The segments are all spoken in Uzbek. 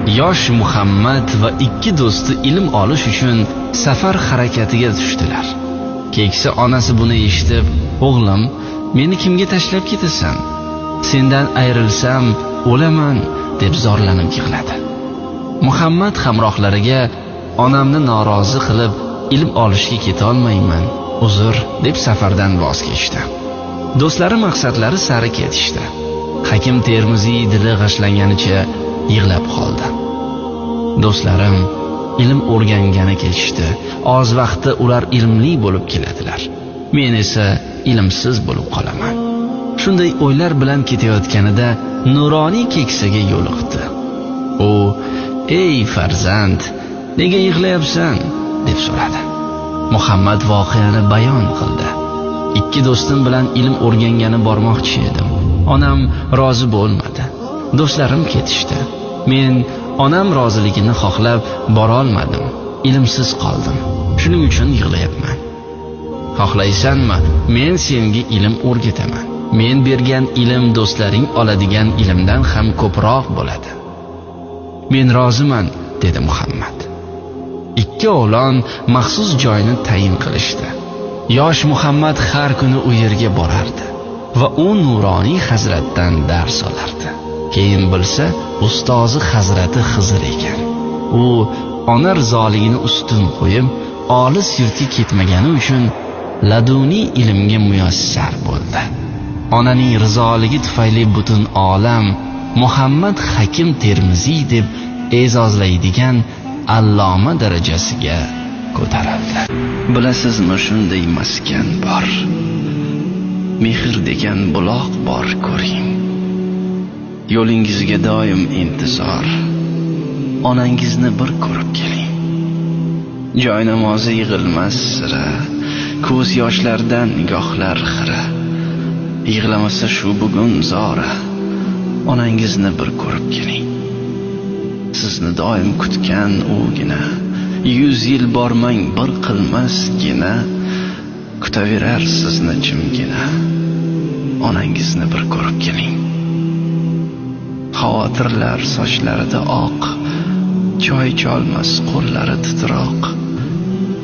Yosh Muhammad va ikki do'sti ilm olish uchun safar harakatiga tushdilar. Keksa onasi buni eshitib, "O'g'lim, meni kimga tashlab ketasan? Sendan ayrilsam o'laman", deb zorlanib yig'ladi. Muhammad hamrohlariga, "Onamni norozi qilib ilm olishga keta olmayman, uzr", deb safardan voz kechdi. Do'stlari maqsadlari sari ketishdi. Hakim Termiziy dili g'ashlanganicha yig'lab qoldi. Do'stlarim ilm o'rgangani ketishdi. Oz vaqtda ular ilmli bo'lib keladilar. Men esa ilmsiz bo'lib qolaman. Shunday o'ylar bilan ketayotganida nuroniy keksaga yo'liqdi. U, "Ey farzand, nega yig'layapsan?" deb so'radi. Muhammad voqeani bayon qildi. "Ikki do'stim bilan ilm o'rgangani bormoqchi edim. Onam rozi bo'lmadi. Do'stlarim ketishdi. Men onam roziligini xohlab borolmadim. Ilmsiz qoldim. Shuning uchun yig'layapman. Xohlaysanmi, men senga ilm o'rgataman. Men bergan ilm do'stlaring oladigan ilmdan ham ko'proq bo'ladi." "Men roziman", dedi Muhammad. Ikki o'g'lon maxsus joyni tayin qilishdi. Yosh Muhammad har kuni u yerga borardi va u nuroniy hazratdan dars olardi. Keyin bilsa, ustozi Hazrati Xizr ekan. U ona rizoligini ustun qo'yib, olis yurtga ketmagani uchun laduniy ilmga muyassar bo'ldi. Onaning rizoligi tufayli butun olam Muhammad Hakim Termiziy deb e'zozlaydigan alloma darajasiga ko'tarildi. Bilasizmi, shunday maskan bor. Mehr degan buloq bor, ko'ring. Yo'lingizga doim intizor. Onangizni bir ko'rib keling. Joy namozi yig'ilmas sira, ko'z yoshlardan nigohlar xira. Yig'lamasa shu bugun zora. Onangizni bir ko'rib keling. Sizni doim kutgan ugina, 100 yil bormang bir qilmasgina, kutaverar sizni jimgina. Onangizni bir ko'rib keling. Xavotirlar sochlarida oq, choy cholmas qo'llari titroq.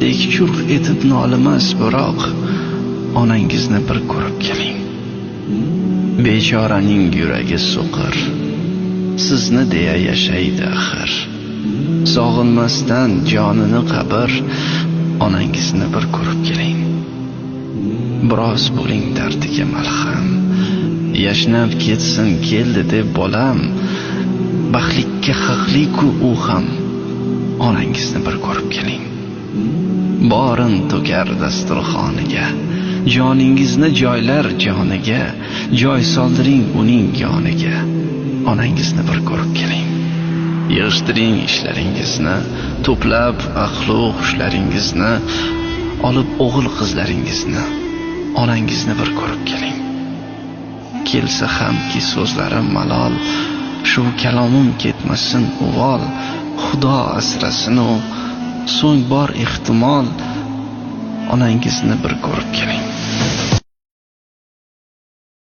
Dek churq etib nolimas biroq, onangizni bir ko'rib keling. Bechoraning yuragi so'qir, sizni deya yashaydi axir. Sog'inmasdan jonini qabr, onangizni bir ko'rib keling. Biroz bo'ling dardiga malham, yashnab ketsin keldi deb bolam, baxtlikka haqli-ku u ham, onangizni bir ko'rib keling. Borin to'kar dasturxoniga, joningizni joylar joniga, joy soldiring uning yoniga, onangizni bir ko'rib keling. Yig'ishtiring ishlaringizni, to'plab aqlu hushlaringizni, olib o'g'il qizlaringizni, onangizni bir ko'rib keling. Kelsa hamki so'zlarim malol, shu kalomim ketmasin uvol, Xudo asrasin u, so'ng bor ehtimol, onangizni bir ko'rib keling.